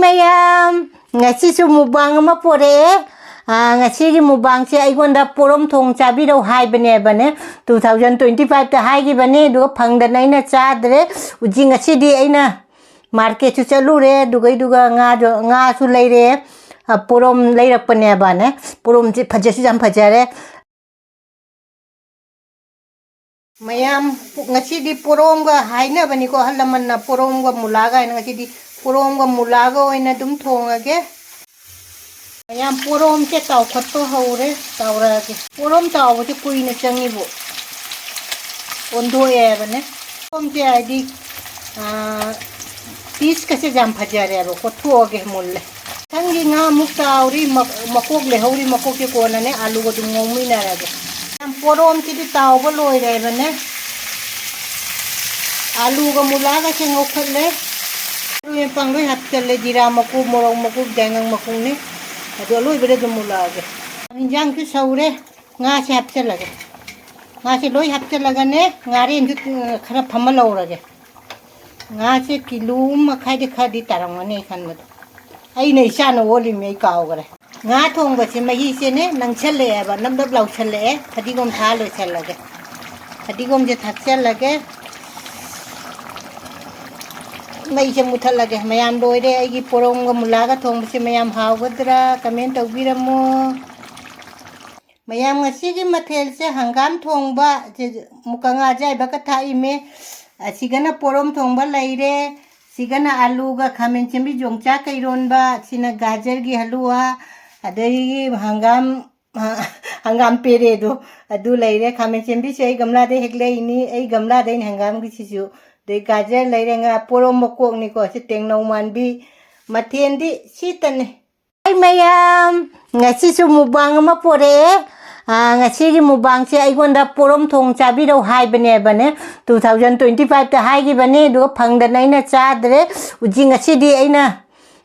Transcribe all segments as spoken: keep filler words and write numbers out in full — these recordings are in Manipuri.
ꯃꯌꯥꯝ, ꯉꯁꯤꯁꯨ mukbang ꯑꯃ ꯄꯣꯔꯛꯑꯦ꯫ ꯑꯥ, ꯉꯁꯤꯒꯤ mukbangꯁꯦ ꯑꯩꯉꯣꯟꯗ ꯄꯣꯔꯣꯝ ꯊꯣꯡ ꯆꯥꯕꯤꯔꯧ ꯍꯥꯏꯕꯅꯦꯕꯅꯦ꯫ Two thousand twenty fiveꯇ ꯍꯥꯏꯈꯤꯕꯅꯦ, ꯑꯗꯨꯒ ꯐꯪꯗꯅ ꯑꯩꯅ ꯆꯥꯗ꯭ꯔꯦ꯫ ꯍꯧꯖꯤꯛ ꯉꯁꯤꯗꯤ ꯑꯩꯅ marketꯁꯨ ꯆꯠꯂꯨꯔꯦ, ꯑꯗꯨꯒꯩꯗꯨꯒ ꯉꯥꯁꯨ, ꯉꯥꯁꯨ ꯂꯩꯔꯦ꯫ ꯑꯥ, ꯄꯣꯔꯣꯝ ꯂꯩꯔꯛꯄꯅꯦꯕꯅꯦ꯫ ꯄꯣꯔꯣꯝꯁꯦ ꯐꯖꯁꯨ ꯌꯥꯝ ꯐꯖꯔꯦ꯫ ꯃꯌꯥꯝ, ꯉꯁꯤꯗꯤ ꯄꯣꯔꯣꯝꯒ ꯍꯥꯏꯅꯕꯅꯤꯀꯣ, ꯑꯍꯜ ꯂꯃꯟꯅ ꯄꯣꯔꯣꯝꯒ ꯃꯨꯂꯥꯒ ꯍꯥꯏꯅ, ꯉꯁꯤꯗꯤ ꯄꯣꯔꯣꯝꯒ ꯃꯨꯂꯥꯒ ꯑꯣꯏꯅ ꯑꯗꯨꯝ ꯊꯣꯡꯉꯒꯦ꯫ ꯃꯌꯥꯝ, ꯄꯣꯔꯣꯝꯁꯦ ꯇꯥꯎꯈꯠꯄ ꯍꯧꯔꯦ, ꯇꯥꯎꯔꯛꯑꯒꯦ꯫ ꯄꯣꯔꯣꯝ ꯇꯥꯎꯕꯁꯦ ꯀꯨꯏꯅ ꯆꯪꯉꯤꯕꯣ, ꯑꯣꯟꯊꯣꯛꯑꯦꯕꯅꯦ꯫ ꯄꯣꯔꯣꯝꯁꯦ ꯍꯥꯏꯗꯤ, ꯑꯥ, pieceꯀꯁꯦ ꯌꯥꯝ ꯐꯖꯔꯦꯕ, ꯀꯣꯠꯊꯣꯛꯑꯒꯦ, ꯃꯨꯜꯂꯦ꯫ ꯃꯊꯪꯒꯤ ꯉꯥ ꯑꯃꯨꯛ ꯇꯥꯎꯔꯤ, ꯃ-, ꯃꯀꯣꯛ ꯂꯩꯍꯧꯔꯤ, ꯃꯀꯣꯛꯁꯦ ꯀꯣꯟꯅꯅꯦ ꯑꯂꯨꯒ ꯑꯗꯨꯝ ꯉꯧꯃꯤꯟꯅꯔꯒꯦ꯫ ꯌꯥꯝ, ꯄꯣꯔꯣꯝꯁꯤꯗꯤ ꯇꯥꯎꯕ ꯂꯣꯏꯔꯦꯕꯅꯦ꯫ ꯑꯂꯨꯒ ꯃꯨꯂꯥꯒꯁꯦ ꯉꯧꯈꯠꯂꯦ꯫ ꯃꯔꯣꯏ ꯃꯄꯥꯡ ꯂꯣꯏ ꯍꯥꯞꯆꯜꯂꯦ, ꯖꯤꯔꯥ ꯃꯀꯨ, ꯃꯣꯔꯣꯛ ꯃꯀꯨ, ꯌꯥꯏꯉꯪ ꯃꯀꯨꯅꯦ꯫ ꯑꯗꯨ ꯑꯂꯣꯏꯕꯗ ꯑꯗꯨꯝ ꯃꯨꯂꯥꯒꯦ꯫ ꯏꯟꯖꯥꯡꯁꯨ ꯁꯧꯔꯦ, ꯉꯥꯁꯦ ꯍꯥꯞꯆꯜꯂꯒꯦ꯫ ꯉꯥꯁꯦ ꯂꯣꯏ ꯍꯥꯞꯆꯜꯂꯒꯅꯦ, ꯉꯥꯔꯦꯟꯁꯨ ꯈꯔ ꯐꯝꯍꯜꯍꯧꯔꯒꯦ꯫ ꯉꯥꯁꯦ ꯀꯤꯂꯣ ꯑꯃ ꯃꯈꯥꯏꯗꯤ ꯈꯔꯗꯤ ꯇꯥꯔꯝꯒꯅꯤ ꯑꯩ ꯈꯟꯕꯗ꯫ ꯑꯩꯅ ꯏꯆꯥꯅ ꯑꯣꯜꯂꯤꯃꯤ, ꯑꯩ ꯀꯥꯎꯈ꯭ꯔꯦ꯫ ꯉꯥ ꯊꯣꯡꯕꯁꯦ ꯃꯍꯤꯁꯦꯅꯦ ꯅꯪꯁꯜꯂꯛꯑꯦꯕ, ꯅꯞ ꯅꯞ ꯂꯥꯎꯁꯜꯂꯛꯑꯦ꯫ ꯐꯗꯤꯒꯣꯝ ꯊꯥ ꯂꯣꯏꯁꯜꯂꯒꯦ꯫ ꯐꯗꯤꯒꯣꯝꯁꯦ ꯊꯥꯛꯆꯜꯂꯒꯦ꯫ ꯃꯩꯁꯦ ꯃꯨꯊꯠꯂꯒꯦ꯫ ꯃꯌꯥꯝ, ꯂꯣꯏꯔꯦ ꯑꯩꯒꯤ ꯄꯣꯔꯣꯝꯒ ꯃꯨꯂꯥꯒ ꯊꯣꯡꯕꯁꯦ꯫ ꯃꯌꯥꯝ ꯍꯥꯎꯒꯗ꯭ꯔꯥ? Comment ꯇꯧꯕꯤꯔꯝꯃꯣ꯫ ꯃꯌꯥꯝ, ꯉꯁꯤꯒꯤ ꯃꯊꯦꯜꯁꯦ ꯍꯪꯒꯥꯝ ꯊꯣꯡꯕ, ꯁꯦ ꯃꯨꯀ ꯉꯥ ꯑꯌꯥꯏꯕꯒ ꯊꯥꯛꯏꯃꯦ꯫ ꯑꯁꯤꯒꯅ ꯄꯣꯔꯣꯝ ꯊꯣꯡꯕ ꯂꯩꯔꯦ꯫ ꯁꯤꯒꯅ ꯑꯂꯨꯒ ꯈꯥꯃꯦꯟ ꯑꯁꯤꯟꯕꯤ ꯌꯣꯡꯆꯥꯛꯀ ꯏꯔꯣꯟꯕ꯫ ꯁꯤꯅ ꯒꯥꯖꯔꯒꯤ ꯍꯂꯨꯋꯥ꯫ ꯑꯗꯒꯤ ꯍꯪꯒꯥꯝ, ꯍꯪꯒꯥꯝ ꯄꯦꯔꯦꯗꯣ ꯑꯗꯨ ꯂꯩꯔꯦ꯫ ꯈꯥꯃꯦꯟ ꯑꯁꯤꯟꯕꯤꯁꯦ ꯑꯩ ꯒꯝꯂꯥꯗꯩ ꯍꯦꯛꯂꯛꯏꯅꯤ꯫ ꯑꯩ ꯒꯝꯂꯥꯗꯩꯅ ꯍꯪꯒꯥꯝꯒꯤꯁꯤꯁꯨ꯫ ꯑꯗꯩ ꯒꯥꯖꯔ ꯂꯩꯔꯦ, ꯉꯥ ꯄꯣꯔꯣꯝ ꯃꯀꯣꯛꯅꯤꯀꯣ꯫ ꯁꯤ ꯇꯦꯡꯅꯧ ꯃꯥꯟꯕꯤ꯫ ꯃꯊꯦꯜꯗꯤ ꯁꯤꯇꯅꯤ꯫ ꯍꯥꯏ ꯃꯌꯥꯝ, ꯉꯁꯤꯁꯨ mukbang ꯑꯃ ꯄꯣꯔꯛꯑꯦ꯫ ꯑꯥ, ꯉꯁꯤꯒꯤ mukbangꯁꯦ ꯑꯩꯉꯣꯟꯗ ꯄꯣꯔꯣꯝ ꯊꯣꯡ ꯆꯥꯕꯤꯔꯧ ꯍꯥꯏꯕꯅꯦꯕꯅꯦ꯫ Two thousand twenty fiveꯇ ꯍꯥꯏꯈꯤꯕꯅꯦ, ꯑꯗꯨꯒ ꯐꯪꯗꯅ ꯑꯩꯅ ꯆꯥꯗ꯭ꯔꯦ꯫ ꯍꯧꯖꯤꯛ ꯉꯁꯤꯗꯤ ꯑꯩꯅ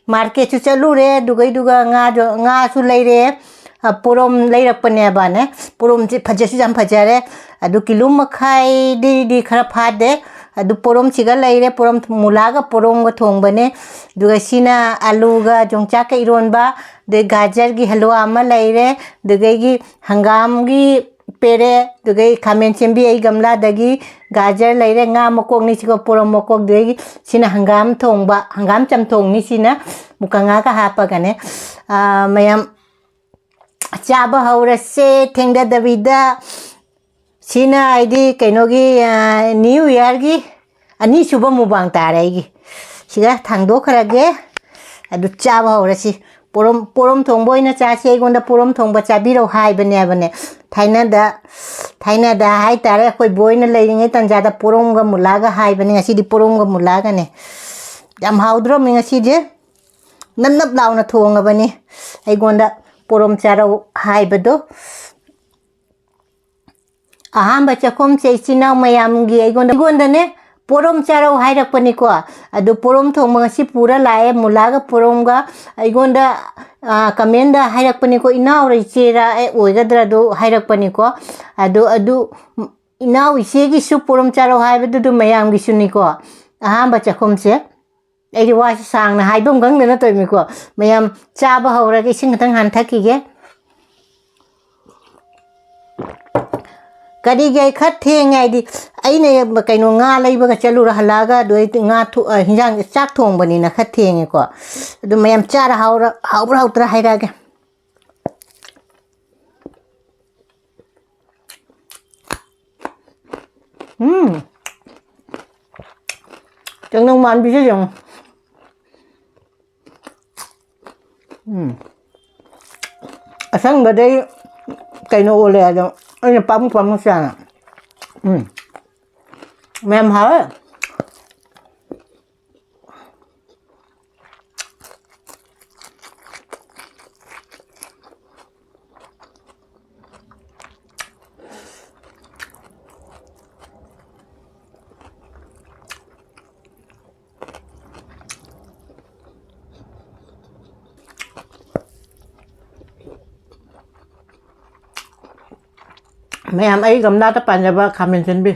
marketꯁꯨ ꯆꯠꯂꯨꯔꯦ, ꯑꯗꯨꯒꯩꯗꯨꯒ ꯉꯥꯗꯣ, ꯉꯥꯁꯨ ꯂꯩꯔꯦ꯫ ꯑꯥ, ꯄꯣꯔꯣꯝ ꯂꯩꯔꯛꯄꯅꯦꯕꯅꯦ꯫ ꯄꯣꯔꯣꯝꯁꯦ ꯐꯖꯁꯨ ꯌꯥꯝ ꯐꯖꯔꯦ꯫ ꯑꯗꯨ ꯀꯤꯂꯣ ꯃꯈꯥꯏꯗꯩꯗꯤ ꯈꯔ ꯐꯥꯗꯦ꯫ ꯑꯗꯨ ꯄꯣꯔꯣꯝꯁꯤꯒ ꯂꯩꯔꯦ, ꯄꯣꯔꯣꯝ, ꯃꯨꯂꯥꯒ ꯄꯣꯔꯣꯝꯒ ꯊꯣꯡꯕꯅꯦ꯫ ꯑꯗꯨꯒ ꯁꯤꯅ ꯑꯂꯨꯒ ꯌꯣꯡꯆꯥꯛꯀ ꯏꯔꯣꯟꯕ, ꯑꯗꯩ ꯒꯥꯖꯔꯒꯤ ꯍꯂꯨꯋꯥ ꯑꯃ ꯂꯩꯔꯦ, ꯑꯗꯨꯗꯒꯤ ꯍꯪꯒꯥꯝꯒꯤ ꯄꯦꯔꯦ, ꯑꯗꯨꯗꯒꯤ ꯈꯥꯃꯦꯟ ꯁꯦꯝꯕꯤ ꯑꯩ ꯒꯝꯂꯥꯗꯒꯤ, ꯒꯥꯖꯔ ꯂꯩꯔꯦ, ꯉꯥ ꯃꯀꯣꯛꯅꯤ ꯁꯤꯒ ꯄꯣꯔꯣꯝ ꯃꯀꯣꯛ, ꯑꯗꯨꯗꯒꯤ ꯁꯤꯅ ꯍꯪꯒꯥꯝ ꯊꯣꯡꯕ, ꯍꯪꯒꯥꯝ ꯆꯝꯊꯣꯡꯅꯤ ꯁꯤꯅ, ꯃꯨꯀ ꯉꯥꯒ ꯍꯥꯞꯄꯒꯅꯦ꯫ ꯑꯥ, ꯃꯌꯥꯝ ꯆꯥꯕ ꯍꯧꯔꯁꯦ ꯊꯦꯡꯊꯗꯕꯤꯗ꯫ ꯁꯤꯅ ꯑꯩꯗꯤ ꯀꯩꯅꯣꯒꯤ, ꯑ, New Yearꯒꯤ ꯑꯅꯤꯁꯨꯕ ꯃꯨꯕꯥꯡ ꯇꯥꯔꯦ ꯑꯩꯒꯤ꯫ ꯁꯤꯒ ꯊꯥꯡꯗꯣꯛꯈ꯭ꯔꯒꯦ꯫ ꯑꯗꯨ ꯆꯥꯕ ꯍꯧꯔꯁꯤ꯫ ꯄꯣꯔꯣꯝ, ꯄꯣꯔꯣꯝ ꯊꯣꯡꯕ ꯑꯣꯏꯅ ꯆꯥꯁꯤ꯫ ꯑꯩꯉꯣꯟꯗ ꯄꯣꯔꯣꯝ ꯊꯣꯡꯕ ꯆꯥꯕꯤꯔꯧ ꯍꯥꯏꯕꯅꯦꯕꯅꯦ꯫ ꯊꯥꯏꯅꯗ, ꯊꯥꯏꯅꯗ ꯍꯥꯏꯇꯥꯔꯦ, ꯑꯩꯈꯣꯏ ꯕꯣꯏꯅ ꯂꯩꯔꯤꯉꯩ ꯇꯟꯖꯥꯗ ꯄꯣꯔꯣꯝꯒ ꯃꯨꯂꯥꯒ ꯍꯥꯏꯕꯅꯦ꯫ ꯉꯁꯤꯗꯤ ꯄꯣꯔꯣꯝꯒ ꯃꯨꯂꯥꯒꯅꯦ꯫ ꯌꯥꯝ ꯍꯥꯎꯗ꯭ꯔꯣꯃꯤ ꯉꯁꯤꯁꯦ? ꯅꯞ ꯅꯞ ꯂꯥꯎꯅ ꯊꯣꯡꯉꯕꯅꯤ꯫ ꯑꯩꯉꯣꯟꯗ ꯄꯣꯔꯣꯝ ꯆꯥꯔꯧ ꯍꯥꯏꯕꯗꯣ꯫ ꯑꯍꯥꯟꯕ ꯆꯥꯛꯈꯨꯝꯁꯦ ꯏꯆꯤꯟ ꯏꯅꯥꯎ ꯃꯌꯥꯝꯒꯤ ꯑꯩꯉꯣꯟꯗ, ꯑꯩꯉꯣꯟꯗꯅꯦ ꯄꯣꯔꯣꯝ ꯆꯥꯔꯧ ꯍꯥꯏꯔꯛꯄꯅꯤꯀꯣ꯫ ꯑꯗꯨ ꯄꯣꯔꯣꯝ ꯊꯣꯡꯕ ꯉꯁꯤ ꯄꯨꯔ ꯂꯥꯛꯑꯦ, ꯃꯨꯂꯥꯒ ꯄꯣꯔꯣꯝꯒ꯫ ꯑꯩꯉꯣꯟꯗ, ꯑ, commentꯗ ꯍꯥꯏꯔꯛꯄꯅꯤꯀꯣ, ꯏꯅꯥꯎꯔ ꯏꯆꯦꯔ ꯑꯦ ꯑꯣꯏꯒꯗ꯭ꯔꯥ ꯑꯗꯨ ꯍꯥꯏꯔꯛꯄꯅꯤꯀꯣ꯫ ꯑꯗꯨ, ꯑꯗꯨ, ꯏꯅꯥꯎ ꯏꯆꯦꯒꯤꯁꯨ ꯄꯣꯔꯣꯝ ꯆꯥꯔꯧ ꯍꯥꯏꯕꯗꯨ ꯑꯗꯨ ꯃꯌꯥꯝꯒꯤꯁꯨꯅꯤꯀꯣ꯫ ꯑꯍꯥꯟꯕ ꯆꯥꯛꯈꯨꯝꯁꯦ꯫ ꯑꯩꯗꯤ ꯋꯥꯁꯦ ꯁꯥꯡꯅ ꯍꯥꯏꯐꯝ ꯈꯪꯗꯅ ꯇꯧꯔꯤꯃꯤꯀꯣ꯫ ꯃꯌꯥꯝ ꯆꯥꯕ ꯍꯧꯔꯒ ꯏꯁꯤꯡ ꯈꯤꯇꯪ ꯍꯥꯟꯅ ꯊꯛꯈꯤꯒꯦ꯫ ꯀꯔꯤꯒꯤ ꯑꯩ ꯈꯔ ꯊꯦꯡꯉꯦ ꯍꯥꯏꯗꯤ, ꯑꯩꯅ ꯀꯩꯅꯣ, ꯉꯥ ꯂꯩꯕꯒ ꯆꯠꯂꯨꯔ ꯍꯜꯂꯛꯑꯒ ꯑꯗꯨ ꯑꯩ ꯉꯥ ꯊꯣ-, ꯑ, ꯍꯤꯟꯖꯥꯡ, ꯆꯥꯛ ꯊꯣꯡꯕꯅꯤꯅ ꯈꯔ ꯊꯦꯡꯉꯦꯀꯣ꯫ ꯑꯗꯨ ꯃꯌꯥꯝ ꯆꯥꯔ ꯍꯥꯎꯔ-, ꯍꯥꯎꯕ꯭ꯔꯥ ꯍꯥꯎꯇ꯭ꯔꯥ ꯍꯥꯏꯔꯛꯑꯒꯦ꯫ ꯎꯝ꯫ ꯇꯦꯡꯅꯧ ꯃꯥꯟꯕꯤꯁꯦ ꯌꯦꯡꯉꯨ꯫ ꯎꯝ꯫ ꯑꯁꯪꯕꯗꯩ ꯀꯩꯅꯣ ꯑꯣꯜꯂꯦ ꯑꯗꯣ, ꯑꯩꯅ ꯄꯥꯝꯃꯨ ꯄꯥꯝꯃꯨ ꯆꯥꯅ꯫ ꯎꯝ꯫ ꯃꯌꯥꯝ ꯍꯥꯎꯋꯦ꯫ ꯃꯌꯥꯝ, ꯑꯩ ꯒꯝꯂꯥꯗ ꯄꯥꯟꯖꯕ ꯈꯥꯃꯦꯟ ꯁꯤꯟꯕꯤ꯫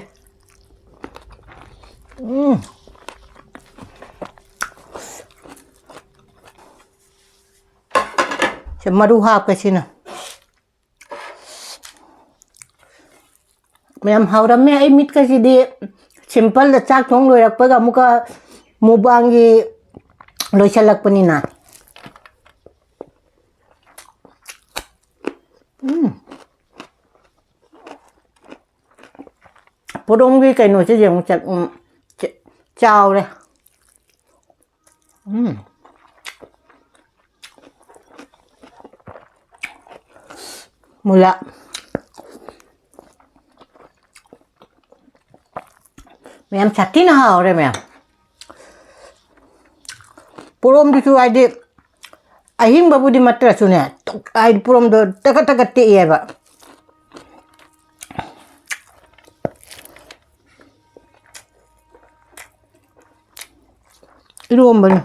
ꯁꯤ ꯃꯔꯨ ꯍꯥꯞꯀꯦ ꯁꯤꯅ꯫ ꯃꯌꯥꯝ ꯍꯥꯎꯔꯝꯃꯦ꯫ ꯑꯩ ꯃꯤꯠꯀꯁꯤꯗꯤ simpleꯗ ꯆꯥꯛ ꯊꯣꯡ ꯂꯣꯏꯔꯛꯄꯒ ꯑꯃꯨꯛꯀ mukbangꯒꯤ ꯂꯣꯏꯁꯤꯜꯂꯛꯄꯅꯤꯅ꯫ ꯎꯝ꯫ ꯄꯣꯔꯣꯝꯒꯤ ꯀꯩꯅꯣꯁꯦ ꯌꯦꯡꯉꯨ, ꯆ-, ꯎꯝ, ꯆ-, ꯆꯥꯎꯔꯦ꯫ ꯎꯝ꯫ ꯃꯨꯂꯥ꯫ ꯃꯌꯥꯝ ꯁꯥꯊꯤꯅ ꯍꯥꯎꯔꯦ ꯃꯌꯥꯝ꯫ ꯄꯣꯔꯣꯝꯗꯨꯁꯨ ꯍꯥꯏꯗꯤ ꯑꯍꯤꯡꯕꯕꯨꯗꯤ ꯅꯠꯇ꯭ꯔꯁꯨꯅꯦ, ꯍꯥꯏꯗꯤ ꯄꯣꯔꯣꯝꯗꯣ ꯇꯀꯠ ꯇꯀꯠ ꯇꯦꯛꯑꯦꯕ꯫ ꯏꯔꯣꯝꯕꯅꯤ꯫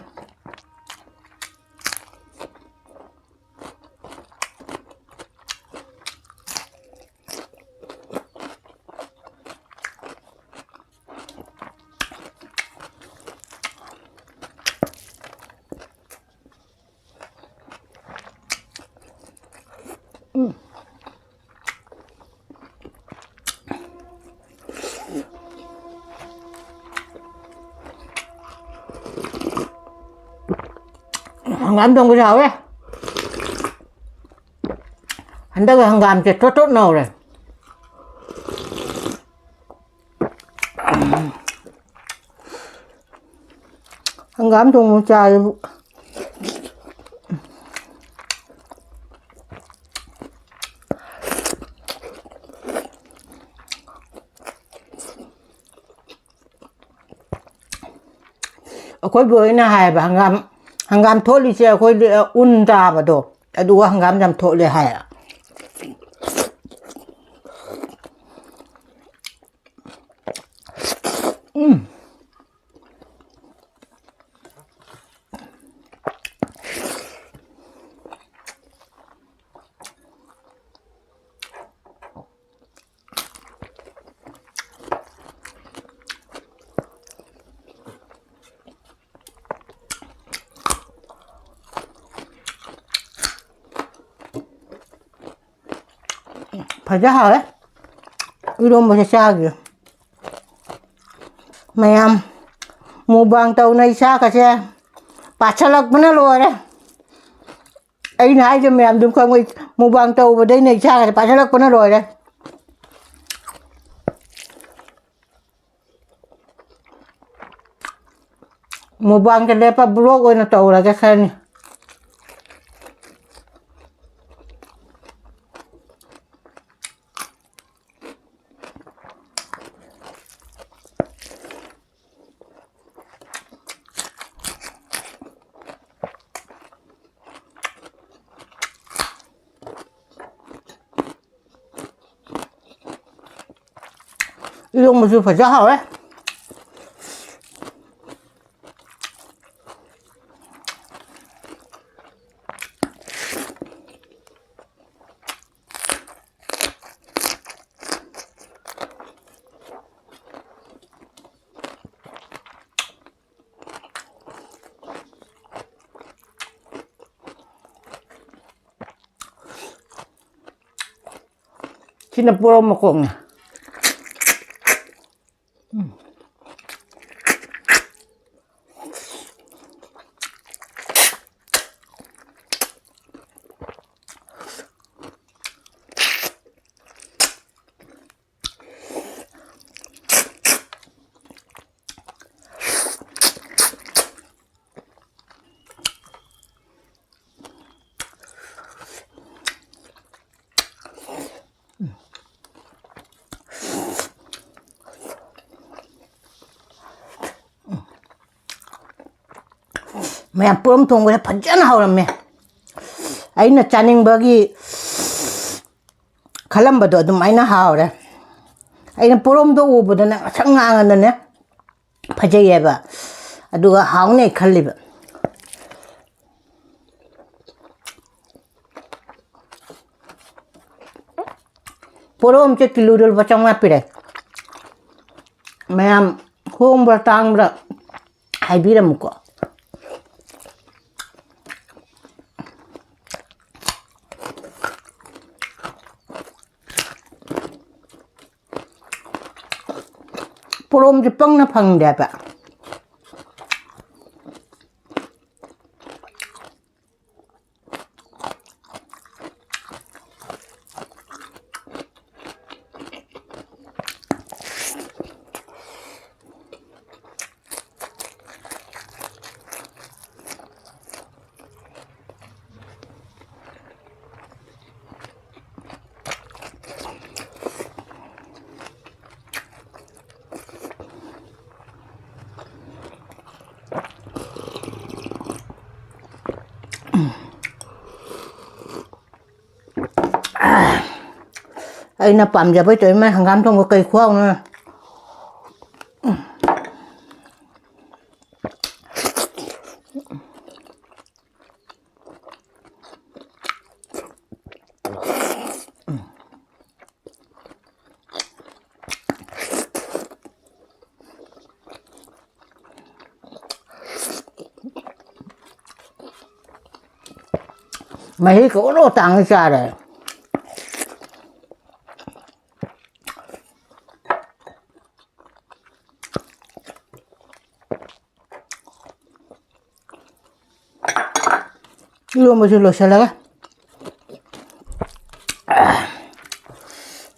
ꯍꯪꯒꯥꯝ ꯊꯣꯡꯕꯁꯨ ꯍꯥꯎꯋꯦ꯫ ꯍꯟꯗꯛ ꯍꯪꯒꯥꯝꯁꯦ ꯊꯣꯠ ꯊꯣꯠ ꯅꯧꯔꯦ꯫ ꯍꯪꯒꯥꯝ ꯊꯣꯡꯕ ꯆꯥꯔꯕꯨ꯫ ꯑꯩꯈꯣꯏ ꯕꯣꯏꯅ ꯍꯥꯏꯌꯦꯕ, ꯍꯪꯒꯥꯝ, ꯍꯪꯒꯥꯝ ꯊꯣꯠꯂꯤꯁꯦ ꯑꯩꯈꯣꯏꯗꯤ, ꯑ, ꯎꯟ ꯇꯥꯕꯗꯣ, ꯑꯗꯨꯒ ꯍꯪꯒꯥꯝ ꯌꯥꯝ ꯊꯣꯠꯂꯦ ꯍꯥꯏ꯫ ꯎꯝ꯫ ꯐꯖ ꯍꯥꯎꯋꯦ꯫ ꯏꯔꯣꯝꯕꯁꯦ ꯆꯥꯒꯦ꯫ ꯃꯌꯥꯝ ꯃꯨꯛꯕꯥꯡ ꯇꯧꯅ ꯏꯁꯥꯒꯁꯦ ꯄꯥꯁꯜꯂꯛꯄꯅ ꯂꯣꯏꯔꯦ꯫ ꯑꯩꯅ ꯍꯥꯏꯁꯦ ꯃꯌꯥꯝ ꯑꯗꯨꯝ ꯈꯪꯉꯣꯏ, ꯃꯨꯛꯕꯥꯡ ꯇꯧꯕꯗꯩꯅ ꯏꯁꯥꯒꯁꯦ ꯄꯥꯁꯜꯂꯛꯄꯅ ꯂꯣꯏꯔꯦ꯫ ꯃꯨꯛꯕꯥꯡꯁꯦ ꯂꯦꯞꯄ ꯕ꯭ꯂꯣꯛ ꯑꯣꯏꯅ ꯇꯧꯔꯒꯦ ꯈꯔꯅꯤ꯫ ꯏꯔꯣꯝꯕꯁꯨ ꯐꯖ ꯍꯥꯎꯋꯦ꯫ ꯁꯤꯅ ꯄꯣꯔꯣꯝ ꯃꯀꯣꯛꯅꯦ꯫ ꯎꯝ꯫ ꯃꯌꯥꯝ ꯄꯣꯔꯣꯝ ꯊꯣꯡꯕꯁꯦ ꯐꯖꯅ ꯍꯧꯔꯝꯃꯦ꯫ ꯑꯩꯅ ꯆꯥꯅꯤꯡꯕꯒꯤ ꯈꯜꯂꯝꯕꯗꯣ ꯑꯗꯨꯃꯥꯏꯅ ꯍꯥꯎꯔꯦ꯫ ꯑꯩꯅ ꯄꯣꯔꯣꯝꯗꯣ ꯎꯕꯗꯅꯦ ꯉꯁꯪ ꯉꯥꯡꯉꯗꯅꯦ ꯐꯖꯩꯌꯦꯕ, ꯑꯗꯨꯒ ꯍꯥꯎꯅꯦ ꯈꯜꯂꯤꯕ꯫ ꯄꯣꯔꯣꯝꯁꯦ ꯀꯤꯂꯣꯗ ꯂꯨꯄꯥ ꯆꯥꯝꯃꯉꯥ ꯄꯤꯔꯦ꯫ ꯃꯌꯥꯝ ꯍꯣꯡꯕ꯭ꯔꯥ ꯇꯥꯡꯕ꯭ꯔꯥ ꯍꯥꯏꯕꯤꯔꯝꯃꯨꯀꯣ꯫ ꯄꯣꯔꯣꯝꯁꯦ ꯄꯪꯅ ꯐꯪꯗꯦꯕ꯫ ꯑꯩꯅ ꯄꯥꯝꯖꯕꯩ ꯇꯧꯔꯤ, ꯃꯥꯏ ꯍꯪꯒꯥꯝ ꯊꯣꯡꯕ ꯀꯩ ꯈꯨꯍꯥꯎꯅꯣ꯫ ꯃꯍꯤ ꯀꯣꯔꯣ ꯇꯥꯡꯅ ꯆꯥꯔꯦ꯫ ꯏꯔꯣꯝꯕꯁꯨ ꯂꯣꯏꯁꯤꯜꯂꯒ꯫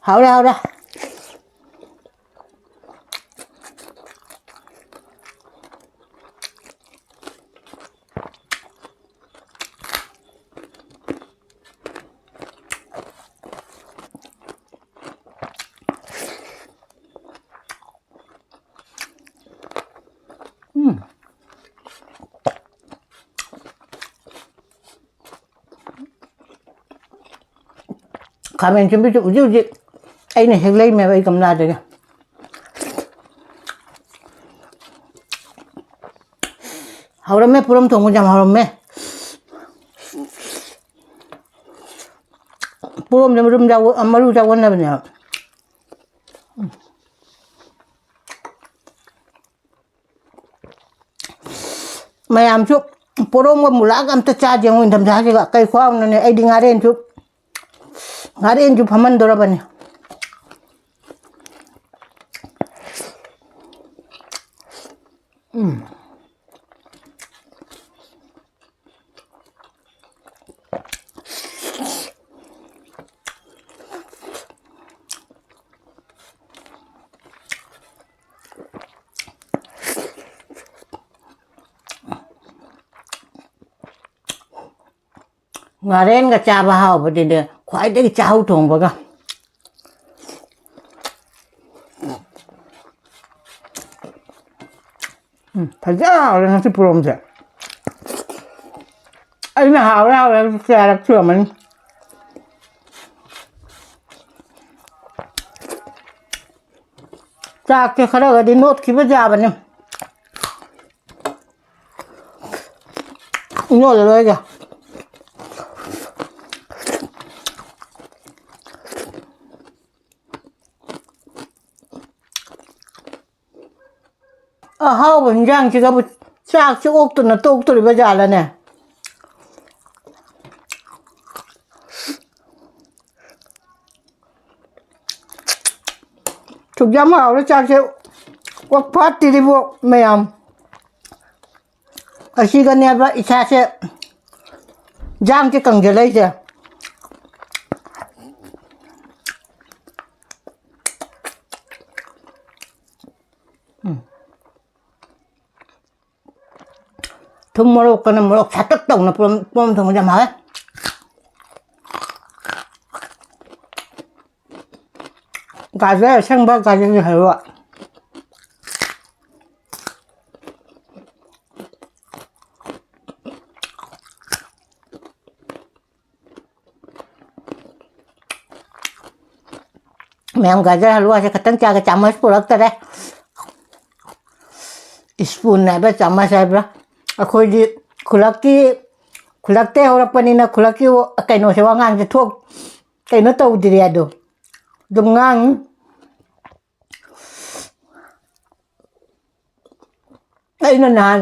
ꯍꯥꯎꯔꯦ, ꯍꯥꯎꯔꯦ꯫ ꯎꯝ꯫ ꯈꯥꯃꯦꯟ ꯑꯁꯤꯟꯕꯤꯁꯨ ꯍꯧꯖꯤꯛ ꯍꯧꯖꯤꯛ ꯑꯩꯅ ꯍꯦꯛ ꯂꯩꯃꯦꯕ ꯑꯩ ꯒꯝꯂꯥꯗꯒꯤ꯫ ꯍꯧꯔꯝꯃꯦ, ꯄꯣꯔꯣꯝ ꯊꯣꯡꯕꯁꯦ ꯌꯥꯝ ꯍꯧꯔꯝꯃꯦ꯫ ꯄꯣꯔꯣꯝꯁꯦ ꯃꯔꯨꯝ ꯌꯥꯎ-, ꯃꯔꯨ ꯌꯥꯎꯒꯟꯗꯕꯅꯦꯕ꯫ ꯃꯌꯥꯝꯁꯨ ꯄꯣꯔꯣꯝꯒ ꯃꯨꯂꯥꯒ ꯑꯝꯇ ꯆꯥꯁꯦ ꯌꯦꯡꯉꯨ, ꯏꯪꯊꯝꯊꯥꯁꯤꯒ꯫ ꯀꯩ ꯈꯨꯍꯥꯎꯅꯣꯅꯦ, ꯑꯩꯗꯤ ꯉꯥꯔꯦꯟꯁꯨ, ꯉꯥꯔꯦꯟꯁꯨ ꯐꯝꯍꯟꯗꯣꯔꯕꯅꯤ꯫ ꯎꯝ꯫ ꯉꯥꯔꯦꯟꯒ ꯆꯥꯕ ꯍꯥꯎꯕꯗꯤꯅꯦ ꯈ꯭ꯋꯥꯏꯗꯒꯤ ꯆꯥꯛꯍꯥꯎ ꯊꯣꯡꯕꯒ꯫ ꯎꯝ, ꯐꯖ ꯍꯥꯎꯔꯦ ꯉꯁꯤ ꯄꯣꯔꯣꯝꯁꯦ꯫ ꯑꯩꯅ ꯍꯥꯎꯔꯦ ꯍꯥꯎꯔꯦ ꯍꯥꯏꯕꯁꯦ ꯀꯌꯥꯔꯛ ꯁꯨꯔꯝꯃꯅꯤ꯫ ꯆꯥꯛꯁꯦ ꯈꯔꯒꯗꯤ ꯅꯣꯠꯈꯤꯕ ꯌꯥꯕꯅꯤ꯫ ꯅꯣꯠꯂꯔꯣꯏꯒꯦ꯫ ꯑꯍꯥꯎꯕ ꯍꯤꯟꯖꯥꯡꯁꯤꯒꯕꯨ ꯆꯥꯛꯁꯦ ꯑꯣꯛꯇꯅ ꯇꯣꯛꯇꯣꯔꯤꯕ ꯖꯥꯠꯂꯅꯦ? ꯁꯨꯛ ꯌꯥꯝ ꯍꯥꯎꯔꯦ ꯆꯥꯛꯁꯦ꯫ ꯑꯣꯛ ꯐꯥꯠꯇ꯭ꯔꯤꯕꯣ ꯃꯌꯥꯝ꯫ ꯑꯁꯤꯒꯅꯦꯕ ꯏꯁꯥꯁꯦ ꯌꯥꯡꯁꯦ ꯀꯪꯖꯜꯂꯛꯏꯁꯦ꯫ ꯎꯝ꯫ ꯊꯨꯝ ꯃꯣꯔꯣꯛꯀꯅ ꯃꯣꯔꯣꯛ ꯁꯥꯇꯛ ꯇꯧꯅ ꯄꯣꯔꯣꯝ, ꯄꯣꯔꯣꯝ ꯊꯣꯡꯕꯁꯦ ꯌꯥꯝ ꯍꯥꯎꯋꯦ꯫ ꯒꯥꯖꯔ ꯑꯁꯪꯕ, ꯒꯥꯖꯔꯒꯤ ꯍꯂꯨꯋꯥ꯫ ꯃꯌꯥꯝ ꯒꯥꯖꯔ ꯍꯂꯨꯋꯥꯁꯦ ꯈꯇꯪ ꯆꯥꯒꯦ, ꯆꯥꯃꯁ ꯄꯨꯔꯛꯇꯔꯦ꯫ ꯏꯁꯄꯨꯟ ꯍꯥꯏꯕ꯭ꯔꯥ, ꯆꯥꯃꯁ ꯍꯥꯏꯕ꯭ꯔꯥ? ꯑꯩꯈꯣꯏꯗꯤ ꯈꯨꯂꯛꯀꯤ, ꯈꯨꯂꯛꯇꯩ ꯍꯧꯔꯛꯄꯅꯤꯅ ꯈꯨꯂꯛꯀꯤ ꯀꯩꯅꯣꯁꯦ, ꯋꯥꯉꯥꯡꯁꯦ ꯊꯣꯛ-, ꯀꯩꯅꯣ ꯇꯧꯗ꯭ꯔꯤ ꯑꯗꯣ꯫ ꯑꯗꯨꯝ ꯉꯥꯡꯉꯤ꯫ ꯑꯩꯅ ꯅꯍꯥꯟ,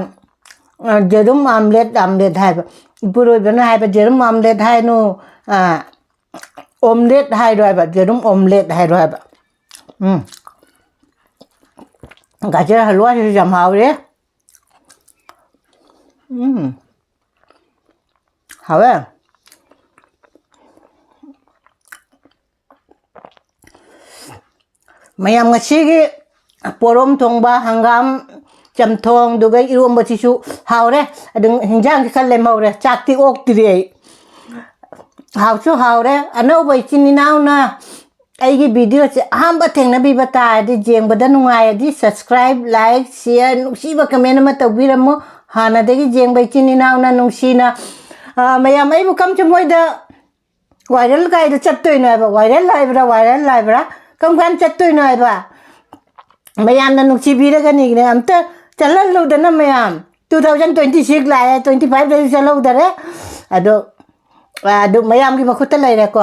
ꯑ, ꯌꯦꯔꯨꯝ ꯑꯥꯝꯂꯦꯠ, ꯑꯥꯝꯂꯦꯠ ꯍꯥꯏꯕ꯫ ꯏꯄꯨꯔꯣꯏꯕꯅ ꯍꯥꯏꯕ, "ꯌꯦꯔꯨꯝ ꯑꯥꯝꯂꯦꯠ ꯍꯥꯏꯅꯨ, ꯑ, ꯑꯣꯝꯂꯦꯠ ꯍꯥꯏꯔꯣ" ꯍꯥꯏꯕ, "ꯌꯦꯔꯨꯝ ꯑꯣꯝꯂꯦꯠ ꯍꯥꯏꯔꯣ" ꯍꯥꯏꯕ꯫ ꯎꯝ꯫ ꯒꯥꯖꯔ ꯍꯂꯨꯋꯥꯁꯤꯁꯨ ꯌꯥꯝ ꯍꯥꯎꯔꯦ꯫ ꯎꯝ꯫ ꯍꯥꯎꯋꯦ꯫ ꯃꯌꯥꯝ, ꯉꯁꯤꯒꯤ ꯄꯣꯔꯣꯝ ꯊꯣꯡꯕ, ꯍꯪꯒꯥꯝ ꯆꯝꯊꯣꯡꯗꯨꯒ ꯏꯔꯣꯝꯕꯁꯤꯁꯨ ꯍꯥꯎꯔꯦ꯫ ꯑꯗꯨꯝ ꯍꯤꯟꯖꯥꯡꯁꯤ ꯈꯔ ꯂꯦꯝꯍꯧꯔꯦ꯫ ꯆꯥꯛꯇꯤ ꯑꯣꯛꯇ꯭ꯔꯤ ꯑꯩ꯫ ꯍꯥꯎꯁꯨ ꯍꯥꯎꯔꯦ꯫ ꯑꯅꯧꯕ ꯏꯆꯤꯟ ꯏꯅꯥꯎꯅ ꯑꯩꯒꯤ videoꯁꯦ ꯑꯍꯥꯟꯕ ꯊꯦꯡꯅꯕꯤꯕ ꯇꯥꯔꯗꯤ, ꯌꯦꯡꯕꯗ ꯅꯨꯡꯉꯥꯏꯔꯗꯤ subscribe, like, share, ꯅꯨꯡꯁꯤꯕ comment ꯑꯃ ꯇꯧꯕꯤꯔꯝꯃꯣ꯫ ꯍꯥꯟꯅꯗꯒꯤ ꯌꯦꯡꯕ ꯏꯆꯤꯟ ꯏꯅꯥꯎꯅ ꯅꯨꯡꯁꯤꯅ, ꯑ, ꯃꯌꯥꯝ ꯑꯩꯕꯨ ꯀꯝꯁꯨ ꯃꯣꯏꯗ viral ꯀꯥꯏꯗ ꯆꯠꯇꯣꯏꯅꯣ ꯍꯥꯏꯕ? Viral ꯍꯥꯏꯕ꯭ꯔꯥ, viral ꯍꯥꯏꯕ꯭ꯔꯥ? ꯀꯔꯝ ꯀꯥꯟꯗ ꯆꯠꯇꯣꯏꯅꯣ ꯍꯥꯏꯕ? ꯃꯌꯥꯝꯅ ꯅꯨꯡꯁꯤꯕꯤꯔꯒꯅꯤꯅꯦ꯫ ꯑꯝꯇ ꯆꯠꯍꯜꯂꯨꯗꯅ ꯃꯌꯥꯝ꯫ Two thousand twenty six ꯂꯥꯛꯑꯦ, twenty fiveꯇꯁꯨ ꯆꯠꯍꯧꯗꯔꯦ꯫ ꯑꯗꯣ, ꯑꯗꯨ ꯃꯌꯥꯝꯒꯤ ꯃꯈꯨꯠꯇ ꯂꯩꯔꯦꯀꯣ꯫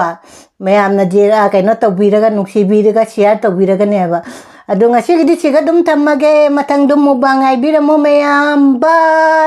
ꯃꯌꯥꯝꯅ ꯖꯦ-, ꯑ, ꯀꯩꯅꯣ ꯇꯧꯕꯤꯔꯒ, ꯅꯨꯡꯁꯤꯕꯤꯔꯒ, share ꯇꯧꯕꯤꯔꯒꯅꯦꯕ꯫ ꯑꯗꯣ ꯉꯁꯤꯒꯤꯗꯤ ꯁꯤꯒ ꯑꯗꯨꯝ ꯊꯝꯃꯒꯦ꯫ ꯃꯊꯪꯗ mukbang ꯉꯥꯏꯕꯤꯔꯝꯃꯣ ꯃꯌꯥꯝ꯫ Bye꯫